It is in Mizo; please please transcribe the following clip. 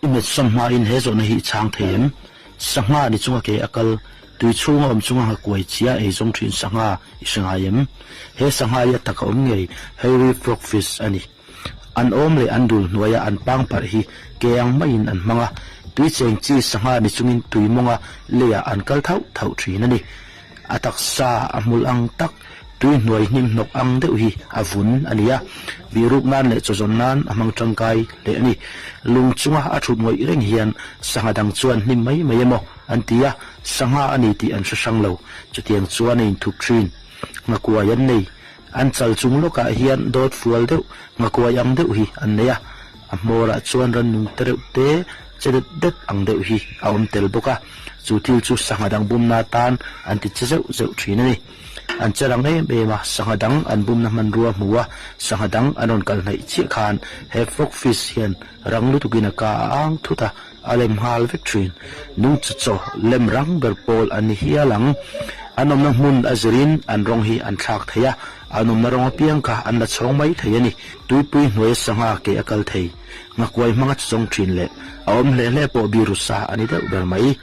I hmet sawn hmain he zawhna hi i chhang thei em? Sangha ni chunga ke a kal, tui chhunga awm chunga nghakuai chia ei zawng thin sangha i hre ngai em? He sangha hi a taka awm ngei, hairy frogfish a ni. An awm leh an dul hnuaia an pang parh hi ke ang maiin an hmang a, tui cheng chi sangha ni chungin tui mawnga leiah an kal thauh thauh thin a ni. A taksa a hmul ang tak, tui hnuai hnim hnawk ang deuh hi a vun a ni a, bihruk nan leh chawzawn nan a hmang tangkai hle a ni. Lung chunga a thut ngawih reng hian sangha dang chuan hnim mai mai emaw an ti a, sangha a ni tih an hre hrang lo. Chutiang chuan a inthup thin. Nghakuai an nei. An chal chung lawkah hian dawt fual deuh, nghakuai ang deuh hi an nei a, a hmawrah chuan rannung te reuh te che det det ang deuh hi a awm tel bawk a, chu thil chu sangha dang bumna atan an ti che zeuh zeuh thin a ni. An che rang em em a, sangha dang an bumna hmanrua hmu a, sangha dang an rawn kal hnaih chiah khan he frogfish hian rang lutukin a ka a ang thut a, A lem nghal vek thin. Nungcha chaw lem rang ber pawl an ni hial ang. An awmna hmun a zirin an rawng hi an thlak thei a, an awmna rawng apiang kha an la chhawng mai thei a ni. Tuipui hnuaia sangha ke a kal thei. Nghakuai hmanga chawng thin leh a awm hle hle pawh biru sa a ni deuh ber mai.